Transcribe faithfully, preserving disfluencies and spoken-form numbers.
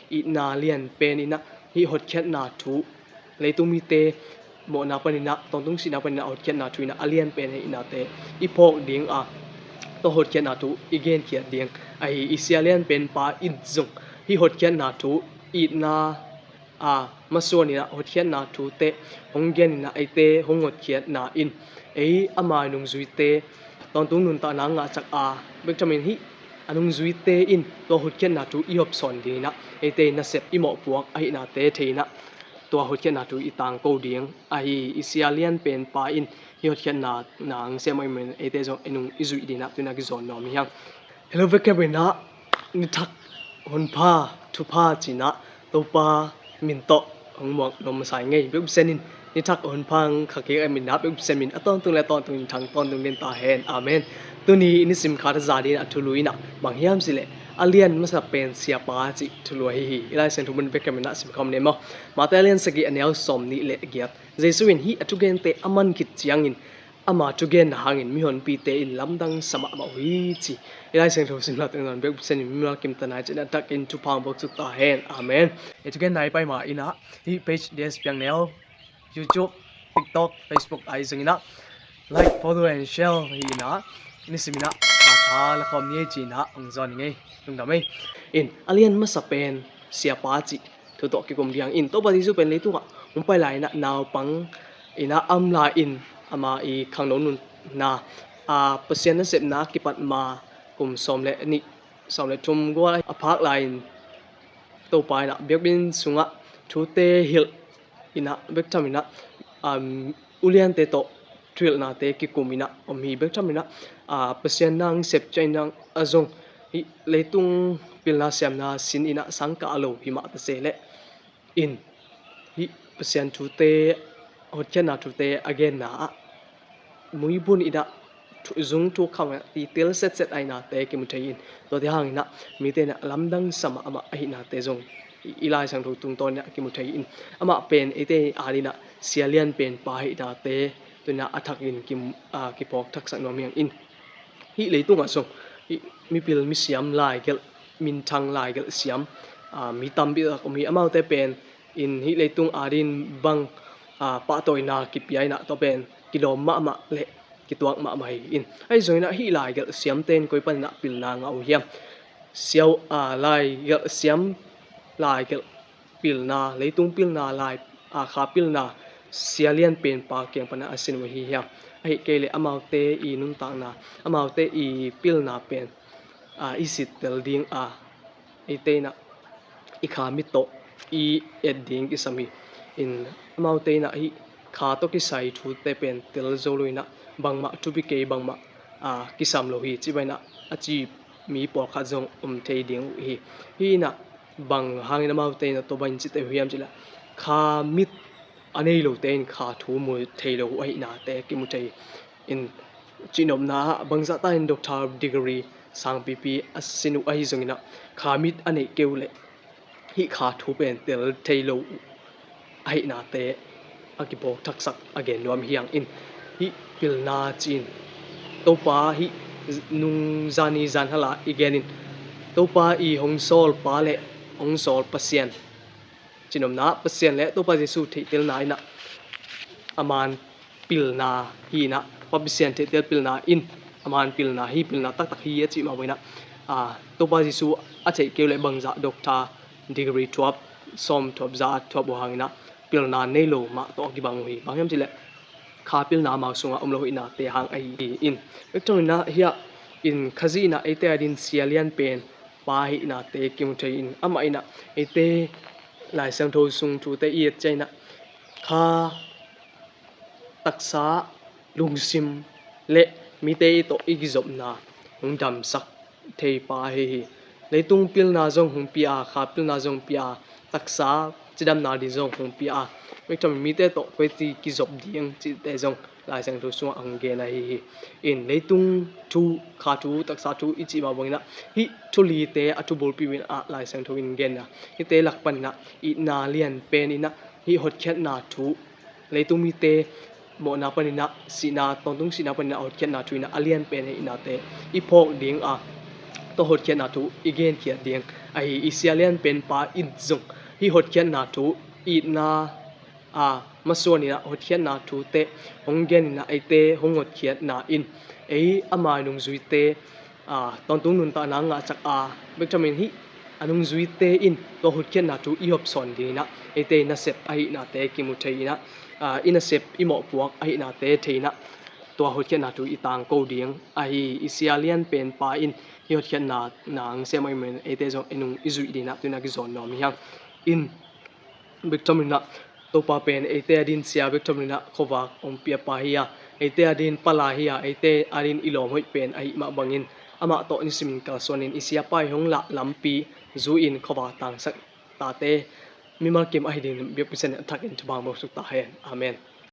itna lianpen in ah hih hotkhiatna thu, leitung mite mawhna panin ah, tawntung sihna panin ah hotkhiatna thu in ah a lianpen ahihnate i phawk ding a, tua hotkhiatna thu i genkhiat ding ahi. I sia lianpen pa in zong hih hotkhiatna thu, itna a masuan in ah hotkhiatna thute hong gen in ah eite hong hotkhiatna in, ei ama nungzuite tawntung nuntakna ngah cak a, bek thamin hih a nungzuite in tua hotkhiatna thu i hopsawn ding in ah eite i nasep i mawhpuak ahihnate thei in ah tua hotkhiatna thu i tangko ding ahi. I sia lianpen pa in hih hotkhiatna nang sem ahih manin eite zong ei nung i zuih ding in ah tu in ah kizawn nuam hi hang. Hello, vekpi in ah ni thak hun pha, thupha ci in ah Topa min tawh hong muak nuam masa ing ei. Bek Pasian in ni thak hun pha hong kha kik ahih manin ah Bek Pasian min a tawntung le a tawntung in thang tawntung den ta hen. Amen. Tuni i nisim khat a za ding in ah thulu in ah bang hiam cih leh a lian masa pen siapa cih thulu ahi hi. I Lai Siangtho mun bek in ah sim khawm ni maw. Mate a lian sagih a neu sawmnih le giat. Jesu in hih a thugente a man khit ciangin ama thugenna hangin mihonpite in lamdang sa mahmah uh hi ci. I Lai Siangtho simna tungtawn Bek Pasian in mimal kim ta nai cih a takin thupha hong buak suk ta hen. Amen. I thugenna i pai ma in ah hih page D S Piang Neu, YouTube, TikTok, Facebook ahi zong in ah like, follow and share hi in ah, nisim in ah a tha la khawm ni ei ci in ah hong zawn ing ei. Lungdam ei. In a lian masa pen siapa cih thu tawh kikum ding hi hang. In Topa Jesu pen leitungah hong pai lai in ah naupang in ah a om lai in ama i khangno nuntakna, a, Pasian nasepna kipat ma kum sawm le nih, sawm le thum gual a phak lai in Topa in ah biakinn sungah thute hilh in ah bek tham in ah, um, uliante tawh thuhilhnate kikum in ah om hi. Bek tham in ah, a, Pasian nang sep ciang in ah a zong hih leitung pilna siamna sin in ah sangkah a lo hi mah ta se leh in hih Pasian thute, hotkhiatna thute a genna ah muibun in ah thu, zung thuk kham in ah titel setset ahihnate kimu thei in, tuate hang in ah mite in ah lamdang sa mahmah ahihnate zong i, i Lai Siangtho tungtawn in ah kimu thei in, amah pen eite ading in ah sia lianpen pa ahihnate tu in ah a thak in ki, a, kiphawk thaksak nuam hi hang. In hih leitungah zong hih mipil misiam laigelh, minthang laigelh siam, a, mi tampi tak om hi. Amaute pen in hih leitung ading bang, a, pahtawina kipia in ah tua pen kilawm mahmah le kituak mahmah hi. In ahi zong in ah hih laigelh siamte in koi panin ah pilna ngah uh hiam? Siau, a, laigelh siam, laigelh pilna, leitung pilna, lai, a, kha pilna sia lianpen pa kiang pan a sin uh ahi hiam? Ahih kei leh amaute i nuntakna, amaute i pilna pen, a, i sittel ding a, eite in ah i kha mit tawh i et ding kisam hi. In amaute in ah hih kha tawh kisai thute pen tel zo lo in ah bangmah thupi kei, bangmah, a, kisam lo hi ci bang in ah a ci mi pawlkhat zong om thei ding uh hi. Hih in ah bang hangin amaute in ah tua bangin ci teh uh hiam cih leh kha mit a nei lote in kha thu mu thei lo uh ahihnate kimu thei hi. In cihnopna ah bangzah ta in doctor degree sangpipi a sin uh ahi zong in ah kha mit a neih kei uh leh hih kha thu pen tel thei lo uh ahihnate a kiphawk thaksak a gen nuam hi hang. In hih pilna ci in Topa hih nung zani zan hala i gen in Topa i hong sawl pa le hong sawl Pasian, cihnopna ah Pasian le Topa Jesu theihtelna in ah a man pilna hi in ah, Pa Pasian theihtel pilna in a man pilna hi, pilna taktak hi a cih mah bang in ah, a, Topa Jesu a theih kei uh leh bangzah doctor degree thuap, sawm thuap, za thuap uh hang in ah pilna nei lo mah tawh a kibang uh hi. Bang hiam cih leh kha pilna amau sungah om lo ahihnate hang ahi hi. In bek tham in ah hiah in Khazih in ah eite ading sia lianpen pa ahihnate kimu thei in, amah in ah eite Lai Siangtho sung thute i et ciang in ah kha, taksa, lungsim le mite i tawh i kizopna hong damsak thei pa ahi hi. Leitung pilna zong hong pia a, kha pilna zong pia a, taksa cidamna ding zong hong pia a, bek tham mite tawh koici kizop ding cihte zong Lai Siangtho sungah hong gen ahi hi. In leitung thu, kha thu, taksa thu i cih mah bang in ah hih thu lite a thubulpi in ah Lai Siangtho in gen a, hihte lak pan in ah itna lianpen in ah hih hotkhiatna thu, leitung mite mawhna panin ah sihna, tawntung sihna panin ah hotkhiatna thu in ah a lianpen ahihnate i phawk ding a, tawh hotkhiatna thu i genkhiat ding ahi. I sia lianpenpa in zong hih hotkhiatna thu itna a masuan inah hotkhiatna thute hong gen inah eite hong hotkhiatna in ei ama nungzuite a, tawntung nuntakna ngah cak a, bek thamin hih a nungzuite in tua hotkhiatna thu i hopsawn ding inah eite i nasep ahihnate kimu thei inah, a, i nasep i mawhpuak ahihnate thei inah tua hotkhiatna thu i tangko ding ahi. I sia lianpenpa in hih hotkhiatna nang sem ahih manin eite zong ei nung i zuih ding inah tu inah kizawn nuam hi hang. In bek thamin inah Topa pen eite adin sia bek thamin inah khuavak hong piapa hi a, eite adin pala hi a, eite adin i lawm hoih pen ahih mah bangin amah tawh nisimin kalsuanin i siapa i hong lah lampi zu-in khuavak tangsak tate mimal kim ahi dingin biakpisan a thakin thupha hong pia suk ta hen. Amen.